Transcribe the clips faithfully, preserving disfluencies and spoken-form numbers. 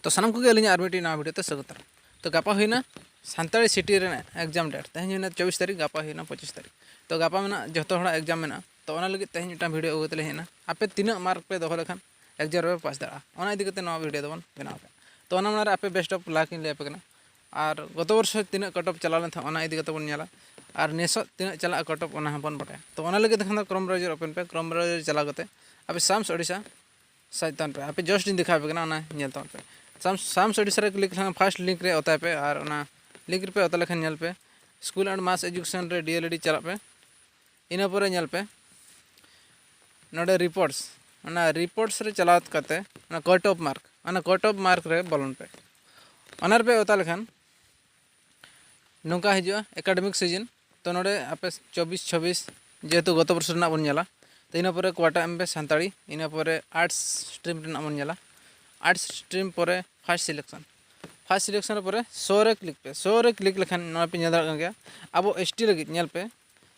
ᱛᱚ ᱥᱟᱱᱟᱢ ᱠᱚᱜᱮ ᱟᱹᱞᱤᱧᱟᱜ ᱟᱨ ᱢᱤᱫᱴᱤᱡ ᱱᱟᱣᱟ ᱵᱷᱤᱰᱤᱭᱳ ᱛᱮ ᱥᱟᱹᱜᱩᱱ ᱫᱟᱨᱟᱢ᱾ ᱛᱚ ᱜᱟᱯᱟ ᱦᱩᱭᱱᱟ ᱥᱟᱱᱛᱟᱲᱤ ᱥᱤᱴᱤ ᱨᱮᱱᱟᱜ ᱮᱠᱡᱟᱢ ᱰᱮᱴ᱾ ᱛᱮᱦᱮᱧ ᱦᱩᱭᱱᱟ ᱪᱚᱵᱵᱤᱥ ᱛᱟᱹᱨᱤᱠᱷ, ᱜᱟᱯᱟ ᱦᱩᱭᱱᱟ ᱯᱚᱸᱪᱤᱥ ᱛᱟᱹᱨᱤᱠᱷ᱾ ᱛᱚ ᱜᱟᱯᱟ ᱢᱮᱱᱟᱜ ᱡᱚᱛᱚ ᱦᱚᱲᱟᱜ ᱮᱠᱡᱟᱢ ᱢᱮᱱᱟᱜᱼᱟ᱾ ᱛᱚ ᱚᱱᱟ ᱞᱟᱹᱜᱤᱫ ᱛᱮᱦᱮᱧ ᱢᱤᱫᱴᱟᱝ ᱵᱷᱤᱰᱤᱭᱳ ᱟᱹᱜᱩ ᱠᱟᱛᱮ ᱞᱤᱧ ᱦᱮᱡ ᱮᱱᱟ, ᱟᱯᱮ ᱛᱤᱱᱟᱹᱜ ᱢᱟᱨᱠ ᱯᱮ ᱫᱚᱦᱚ ᱞᱮᱠᱷᱟᱱ ᱮᱠᱡᱟᱢ ᱨᱮᱯᱮ ᱯᱟᱥ ᱫᱟᱲᱮᱭᱟᱜᱼᱟ, ᱚᱱᱟ ᱤᱫᱤ ᱠᱟᱛᱮ ᱱᱚᱣᱟ ᱵᱷᱤᱰᱤᱭᱳ ᱫᱚᱵᱚᱱ ᱵᱮᱱᱟᱣ ᱠᱟᱜᱼᱟ᱾ ᱛᱚ ᱚᱱᱟ ᱢᱟᱲᱟᱝ ᱨᱮ ᱟᱯᱮ ᱵᱮᱥᱴ ᱚᱯᱷ ᱞᱟᱠ ᱤᱧ ᱞᱟᱹᱭ ᱟᱯᱮ ᱠᱟᱱᱟ᱾ ᱟᱨ ᱜᱚᱛᱚ ᱵᱚᱨᱥᱚ ᱛᱤᱱᱟᱹᱜ ᱠᱟᱴ ᱚᱯᱷ ᱪᱟᱞᱟᱣ ᱞᱮᱱ ᱛᱟᱦᱮᱸᱫ, ᱚᱱᱟ ᱤᱫᱤ ᱠᱟᱛᱮ ᱵᱚᱱ ᱧᱮᱞᱟ᱾ ᱟᱨ ᱱᱮᱥᱚᱜ ᱛᱤᱱᱟᱹᱜ ᱪᱟᱞᱟᱜᱼᱟ ᱠᱟᱴ ᱚᱯᱷ, ᱚᱱᱟ ᱦᱚᱸᱵᱚᱱ ᱵᱟᱰᱟᱭᱟ᱾ ᱛᱚ ᱚᱱᱟ ᱞᱟᱹᱜᱤᱫ ᱛᱮᱠᱷᱟᱱ ᱫᱚ ᱠᱨᱳᱢ ᱵᱨᱟᱣᱡᱟᱨ ᱳᱯᱮᱱ ᱯᱮ᱾ ᱠᱨᱳᱢ ᱵᱨᱟᱣᱡᱟᱨ ᱪᱟᱞᱟᱣ ᱠᱟᱛᱮ ᱟᱯᱮ ᱥᱟᱢᱥ ᱳᱰᱤᱥᱟ ᱥᱟᱨᱪ ᱛᱟᱵᱚᱱ ᱯᱮ᱾ ᱟᱯᱮ ᱡᱟᱥᱴ ᱤᱧ ᱫᱮᱠᱷᱟᱣ ᱟᱯᱮ ᱠᱟᱱᱟ, ᱚᱱᱟ ᱧᱮᱞ ᱛᱟᱵᱚᱱ ᱯᱮ᱾ ᱥᱟᱢᱥ ᱥᱟᱢᱥ ᱳᱰᱤᱥᱟ ᱨᱮ ᱠᱞᱤᱠ ᱞᱮᱠᱷᱟᱱ ᱯᱷᱟᱥᱴ ᱞᱤᱝᱠ ᱨᱮ ᱚᱛᱟᱭ ᱯᱮ, ᱟᱨ ᱚᱱᱟ ᱞᱤᱝᱠ ᱨᱮᱯᱮ ᱚᱛᱟ ᱞᱮᱠᱷᱟᱱ ᱧᱮᱞ ᱯᱮ ᱥᱠᱩᱞ ᱮᱱᱰ ᱢᱟᱥ ᱮᱡᱩᱠᱮᱥᱚᱱ ᱨᱮ ᱰᱤ ᱮᱞ ᱮᱰ ᱪᱟᱞᱟᱜ ᱯᱮ᱾ ᱤᱱᱟᱹ ᱯᱚᱨᱮ ᱧᱮᱞ ᱯᱮ ᱱᱚᱰᱮ ᱨᱤᱯᱳᱨᱴᱥ, ᱚᱱᱟ ᱨᱤᱯᱳᱨᱴᱥ ᱨᱮ ᱪᱟᱞᱟᱣ ᱠᱟᱛᱮ ᱚᱱᱟ ᱠᱟᱴ ᱚᱯᱷ ᱢᱟᱨᱠ, ᱚᱱᱟ ᱠᱟᱴ ᱚᱯᱷ ᱢᱟᱨᱠ ᱨᱮ ᱵᱚᱞᱚᱱ ᱯᱮ᱾ ᱚᱱᱟ ᱨᱮᱯᱮ ᱚᱛᱟ ᱞᱮᱠᱷᱟᱱ ᱱᱚᱝᱠᱟ ᱦᱤᱡᱩᱜᱼᱟ ᱮᱠᱟᱰᱮᱢᱤᱠ ᱥᱤᱡᱤᱱ᱾ ᱛᱚ ᱱᱚᱰᱮ ᱟᱯᱮ ᱪᱚᱵᱵᱤᱥ ᱪᱷᱟᱵᱵᱤᱥ ᱡᱮᱦᱮᱛᱩ ᱜᱚᱛᱚ ᱵᱚᱨᱥᱚ ᱨᱮᱱᱟᱜ ᱵᱚᱱ ᱧᱮᱞᱟ, ᱛᱚ ᱤᱱᱟᱹ ᱯᱚᱨᱮ ᱚᱠᱟᱴᱟᱜ ᱮᱢ ᱯᱮ ᱥᱟᱱᱛᱟᱲᱤ, ᱤᱱᱟᱹ ᱯᱚᱨᱮ ᱟᱨᱴᱥ ᱥᱴᱨᱤᱢ ᱨᱮᱱᱟᱜ ᱵᱚᱱ ᱧᱮᱞᱟ᱾ ᱟᱨᱴᱥ ᱥᱴᱨᱤᱢ ᱯᱚᱨᱮ ᱯᱷᱟᱥᱴ ᱥᱤᱞᱮᱠᱥᱚᱱ, ᱯᱷᱟᱥᱴ ᱥᱤᱞᱮᱠᱥᱚᱱ ᱯᱚᱨᱮ ᱥᱳ ᱨᱮ ᱠᱞᱤᱠ ᱯᱮ᱾ ᱥᱳ ᱨᱮ ᱠᱞᱤᱠ ᱞᱮᱠᱷᱟᱱ ᱱᱚᱣᱟ ᱯᱮ ᱧᱮᱞ ᱫᱟᱲᱮᱭᱟᱜ ᱠᱟᱱ ᱜᱮᱭᱟ, ᱟᱵᱚ ᱮᱥ ᱴᱤ ᱞᱟᱹᱜᱤᱫ ᱧᱮᱞ ᱯᱮ,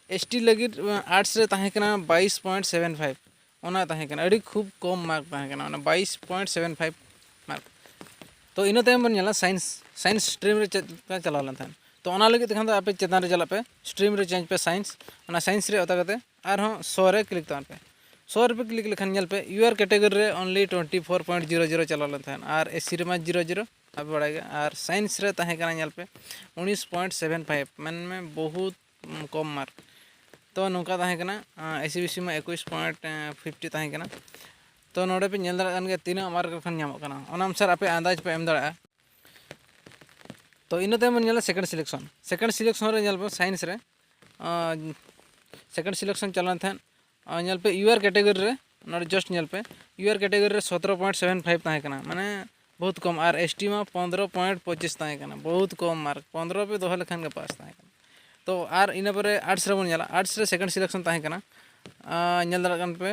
ᱮᱥ ᱴᱤ ᱞᱟᱹᱜᱤᱫ ᱟᱨᱴᱥ ᱨᱮ ᱛᱟᱦᱮᱸ ᱠᱟᱱᱟ ᱵᱟᱭᱤᱥ ᱯᱚᱭᱮᱱᱴ ᱥᱮᱵᱷᱮᱱ ᱯᱷᱟᱭᱤᱵᱷ, ᱚᱱᱟ ᱛᱟᱦᱮᱸ ᱠᱟᱱᱟ, ᱟᱹᱰᱤ ᱠᱷᱩᱵ ᱠᱚᱢ ᱢᱟᱨᱠ ᱛᱟᱦᱮᱸ ᱠᱟᱱᱟ, ᱚᱱᱟ ᱵᱟᱭᱤᱥ ᱯᱚᱭᱮᱱᱴ ᱥᱮᱵᱷᱮᱱ ᱯᱷᱟᱭᱤᱵᱷ ᱢᱟᱨᱠ᱾ ᱛᱚ ᱤᱱᱟᱹ ᱛᱟᱭᱚᱢ ᱵᱚᱱ ᱧᱮᱞᱟ ᱥᱟᱭᱮᱱᱥ, ᱥᱟᱭᱮᱱᱥ ᱥᱴᱨᱤᱢ ᱨᱮ ᱪᱮᱫ ᱞᱮᱠᱟ ᱪᱟᱞᱟᱣ ᱞᱮᱱ ᱛᱟᱦᱮᱸᱫ᱾ ᱛᱚ ᱚᱱᱟ ᱞᱟᱹᱜᱤᱫ ᱛᱮᱠᱷᱟᱱ ᱫᱚ ᱟᱯᱮ ᱪᱮᱛᱟᱱ ᱨᱮ ᱪᱟᱞᱟᱜ ᱯᱮ, ᱥᱴᱨᱤᱢ ᱨᱮ ᱪᱮᱧᱡᱽ ᱯᱮ ᱥᱟᱭᱮᱱᱥ, ᱚᱱᱟ ᱥᱟᱭᱮᱱᱥ ᱨᱮ ᱚᱛᱟ ᱠᱟᱛᱮ ᱟᱨᱦᱚᱸ ᱥᱳ ᱨᱮ ᱠᱞᱤᱠ ᱛᱟᱵᱚᱱ ᱯᱮ᱾ ᱥᱳ ᱨᱮᱯᱮ ᱠᱞᱤᱠ ᱞᱮᱠᱷᱟᱱ ᱧᱮᱞ ᱯᱮ ᱤᱭᱩ ᱟᱨ ᱠᱮᱴᱟᱜᱚᱨᱤ ᱨᱮ ᱚᱱᱞᱤ twenty four point zero zero ᱪᱟᱞᱟᱣ ᱞᱮᱱ ᱛᱟᱦᱮᱸᱫ, ᱟᱨ ᱮᱥ ᱥᱤ ᱨᱮᱢᱟ ᱡᱤᱨᱳ ᱡᱤᱨᱳ, ᱟᱯᱮ ᱵᱟᱲᱟᱭ ᱜᱮᱭᱟ᱾ ᱟᱨ ᱥᱟᱭᱮᱱᱥ ᱨᱮ ᱛᱟᱦᱮᱸ ᱠᱟᱱᱟ ᱧᱮᱞ ᱯᱮ ᱩᱱᱤᱥ ᱯᱚᱭᱮᱱᱴ ᱥᱮᱵᱷᱮᱱ ᱯᱷᱟᱭᱤᱵᱷ, ᱢᱮᱱ ᱢᱮ ᱵᱚᱦᱩᱛ ᱩᱸ, ᱠᱚᱢ ᱢᱟᱨᱠ᱾ ᱛᱚ ᱱᱚᱝᱠᱟ ᱛᱟᱦᱮᱸ ᱠᱟᱱᱟ᱾ ᱮᱥ ᱥᱤ ᱵᱤ ᱥᱤ ᱢᱟ ᱮᱠᱩᱥ ᱯᱚᱭᱮᱱᱴ ᱯᱷᱤᱯᱴᱤ ᱛᱟᱦᱮᱸ ᱠᱟᱱᱟ᱾ ᱛᱚ ᱱᱚᱰᱮ ᱯᱮ ᱧᱮᱞ ᱫᱟᱲᱮᱭᱟᱜ ᱠᱟᱱ ᱜᱮᱭᱟ ᱛᱤᱱᱟᱹᱜ ᱢᱟᱨᱠ ᱠᱷᱚᱱ ᱧᱟᱢᱚᱜ ᱠᱟᱱᱟ, ᱚᱱᱟ ᱚᱱᱩᱥᱟᱨ ᱟᱯᱮ ᱟᱱᱫᱟᱡᱽ ᱯᱮ ᱮᱢ ᱫᱟᱲᱮᱭᱟᱜᱼᱟ᱾ ᱛᱚ ᱤᱱᱟᱹ ᱛᱟᱭᱚᱢ ᱵᱚᱱ ᱧᱮᱞᱟ ᱥᱮᱠᱮᱱᱰ ᱥᱤᱞᱮᱠᱥᱚᱱ᱾ ᱥᱮᱠᱮᱱᱰ ᱥᱤᱞᱮᱠᱥᱚᱱ ᱨᱮ ᱧᱮᱞ ᱯᱮ ᱥᱟᱭᱮᱱᱥ ᱨᱮ ᱥᱮᱠᱮᱱᱰ ᱥᱤᱞᱮᱠᱥᱚᱱ ᱪᱟᱞᱟᱣ ᱞᱮᱱ ᱛᱟᱦᱮᱸᱫ᱾ ᱟᱨ ᱧᱮᱞ ᱯᱮ ᱤᱭᱩ ᱟᱨ ᱠᱮᱴᱟᱜᱚᱨᱤ ᱨᱮ, ᱱᱚᱰᱮ ᱡᱟᱥᱴ ᱧᱮᱞ ᱯᱮ ᱤᱭᱩ ᱟᱨ ᱠᱮᱴᱟᱜᱚᱨᱤ ᱨᱮ ᱥᱚᱛᱨᱚ ᱯᱚᱭᱮᱱᱴ ᱥᱮᱵᱷᱮᱱ ᱯᱷᱟᱭᱤᱵᱷ ᱛᱟᱦᱮᱸ ᱠᱟᱱᱟ, ᱢᱟᱱᱮ ᱵᱚᱦᱩᱛ ᱠᱚᱢ᱾ ᱟᱨ ᱮᱥ ᱴᱤ ᱢᱟ ᱯᱚᱱᱫᱽᱨᱚ ᱯᱚᱭᱮᱱᱴ ᱯᱚᱸᱪᱤᱥ ᱛᱟᱦᱮᱸ ᱠᱟᱱᱟ, ᱵᱚᱦᱩᱛ ᱠᱚᱢ ᱢᱟᱨᱠ, ᱯᱚᱱᱫᱽᱨᱚ ᱯᱮ ᱫᱚᱦᱚ ᱞᱮᱠᱷᱟᱱ ᱜᱮ ᱯᱟᱥ ᱛᱟᱦᱮᱸ ᱠᱟᱱᱟ᱾ ᱛᱚ ᱟᱨ ᱤᱱᱟᱹ ᱯᱚᱨᱮ ᱟᱨᱴᱥ ᱨᱮᱵᱚᱱ ᱧᱮᱞᱟ, ᱟᱨᱴᱥ ᱨᱮ ᱥᱮᱠᱮᱱᱰ ᱥᱤᱞᱮᱠᱥᱚᱱ ᱛᱟᱦᱮᱸ ᱠᱟᱱᱟ᱾ ᱟᱨ ᱧᱮᱞ ᱫᱟᱲᱮᱭᱟᱜ ᱠᱟᱱ ᱯᱮ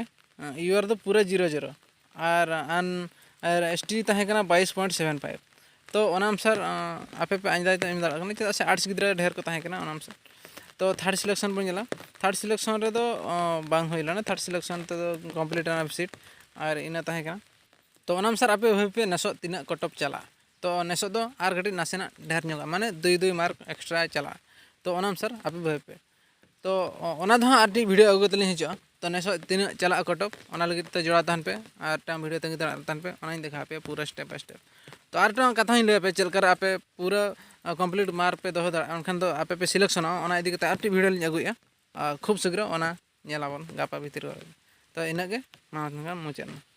ᱤᱭᱩ ᱟᱨ ᱫᱚ ᱯᱩᱨᱟᱹ ᱡᱤᱨᱳ ᱡᱤᱨᱳ, ᱟᱨ ᱟᱱ ᱟᱨ ᱮᱥ ᱴᱤ ᱛᱟᱦᱮᱸ ᱠᱟᱱᱟ ᱵᱟᱭᱤᱥ ᱯᱚᱭᱮᱱᱴ ᱥᱮᱵᱷᱮᱱ ᱯᱷᱟᱭᱤᱵᱷ᱾ ᱛᱚ ᱚᱱᱟ ᱚᱱᱩᱥᱟᱨ ᱟᱯᱮ ᱯᱮ ᱟᱱᱫᱟᱡᱽ ᱮᱢ ᱫᱟᱲᱮᱭᱟᱜ ᱠᱟᱱᱟ, ᱪᱮᱫᱟᱜ ᱥᱮ ᱟᱨᱴᱥ ᱜᱤᱫᱽᱨᱟᱹ ᱰᱷᱮᱨ ᱠᱚ ᱛᱟᱦᱮᱸ ᱠᱟᱱᱟ, ᱚᱱᱟ ᱚᱱᱩᱥᱟᱨ᱾ ᱛᱚ ᱛᱷᱟᱨᱰ ᱥᱤᱞᱮᱠᱥᱚᱱ ᱵᱚᱱ ᱧᱮᱞᱟ᱾ ᱛᱷᱟᱨᱰ ᱥᱤᱞᱮᱠᱥᱚᱱ ᱨᱮᱫᱚ ᱵᱟᱝ ᱦᱩᱭ ᱞᱮᱱᱟ, ᱛᱷᱟᱨᱰ ᱥᱤᱞᱮᱠᱥᱚᱱ ᱛᱮᱫᱚ ᱠᱚᱢᱯᱞᱤᱴ ᱮᱱᱟ ᱥᱤᱴ᱾ ᱟᱨ ᱤᱱᱟᱹ ᱛᱟᱦᱮᱸ ᱠᱟᱱᱟ ᱛᱚ ᱚᱱᱟ ᱚᱱᱩᱥᱟᱨ ᱟᱯᱮ ᱵᱷᱟᱵᱤ ᱯᱮ ᱱᱮᱥᱚᱜ ᱛᱤᱱᱟᱹᱜ ᱠᱚᱴᱚᱯ ᱪᱟᱞᱟᱜᱼᱟ᱾ ᱛᱚ ᱱᱮᱥᱚᱜ ᱫᱚ ᱟᱨ ᱠᱟᱹᱴᱤᱡ ᱱᱟᱥᱮᱱᱟᱜ ᱰᱷᱮᱨ ᱧᱚᱜᱚᱜᱼᱟ, ᱢᱟᱱᱮ ᱫᱩᱭ ᱫᱩᱭ ᱢᱟᱨᱠ ᱮᱠᱥᱴᱨᱟ ᱪᱟᱞᱟᱜᱼᱟ᱾ ᱛᱚ ᱚᱱᱟ ᱚᱱᱩᱥᱟᱨ ᱟᱯᱮ ᱵᱷᱟᱵᱤ ᱯᱮ᱾ ᱛᱚ ᱚᱱᱟ ᱫᱚ ᱦᱟᱸᱜ ᱟᱨ ᱢᱤᱫᱴᱤᱡ ᱵᱷᱤᱰᱤᱭᱳ ᱟᱹᱜᱩ ᱠᱟᱛᱮ ᱞᱤᱧ ᱦᱤᱡᱩᱜᱼᱟ᱾ ᱛᱚ ᱱᱮᱥᱚᱜ ᱛᱤᱱᱟᱹᱜ ᱪᱟᱞᱟᱜᱼᱟ ᱠᱚᱴᱚᱯ, ᱚᱱᱟ ᱞᱟᱹᱜᱤᱫ ᱛᱮ ᱡᱚᱲᱟᱣ ᱛᱟᱦᱮᱱ ᱯᱮ ᱟᱨ ᱢᱤᱫᱴᱟᱝ ᱵᱷᱤᱰᱤᱭᱳ ᱛᱟᱺᱜᱤ ᱛᱟᱲᱟᱜ ᱨᱮ ᱛᱟᱦᱮᱱ ᱯᱮ, ᱚᱱᱟᱧ ᱫᱮᱠᱷᱟᱣ ᱟᱯᱮᱭᱟ ᱯᱩᱨᱟᱹ ᱥᱴᱮᱯ ᱵᱟᱭ ᱥᱴᱮᱯ᱾ ᱛᱚ ᱟᱨ ᱢᱤᱫᱴᱟᱝ ᱠᱟᱛᱷᱟᱧ ᱞᱟᱹᱭ ᱟᱯᱮᱭᱟ, ᱪᱮᱫ ᱞᱮᱠᱟ ᱨᱮ ᱟᱯᱮ ᱯᱩᱨᱟᱹ ᱠᱚᱢᱯᱞᱤᱴ ᱢᱟᱨᱠ ᱯᱮ ᱫᱚᱦᱚ ᱫᱟᱲᱮᱭᱟᱜᱼᱟ, ᱮᱱᱠᱷᱟᱱ ᱫᱚ ᱟᱯᱮ ᱯᱮ ᱥᱤᱞᱮᱠᱥᱚᱱᱚᱜᱼᱟ᱾ ᱚᱱᱟ ᱤᱫᱤ ᱠᱟᱛᱮ ᱟᱨ ᱢᱤᱫᱴᱤᱡ ᱵᱷᱤᱰᱤᱭᱳ ᱞᱤᱧ ᱟᱹᱜᱩᱭᱮᱫᱼᱟ, ᱟᱨ ᱠᱷᱩᱵ ᱥᱤᱜᱽᱨᱚ ᱚᱱᱟ ᱧᱮᱞ ᱟᱵᱚᱱ ᱜᱟᱯᱟ ᱵᱷᱤᱛᱤᱨ ᱨᱮ᱾ ᱛᱚ ᱤᱱᱟᱹᱜ ᱜᱮ, ᱢᱟ ᱢᱩᱪᱟᱹᱫ ᱮᱱᱟ᱾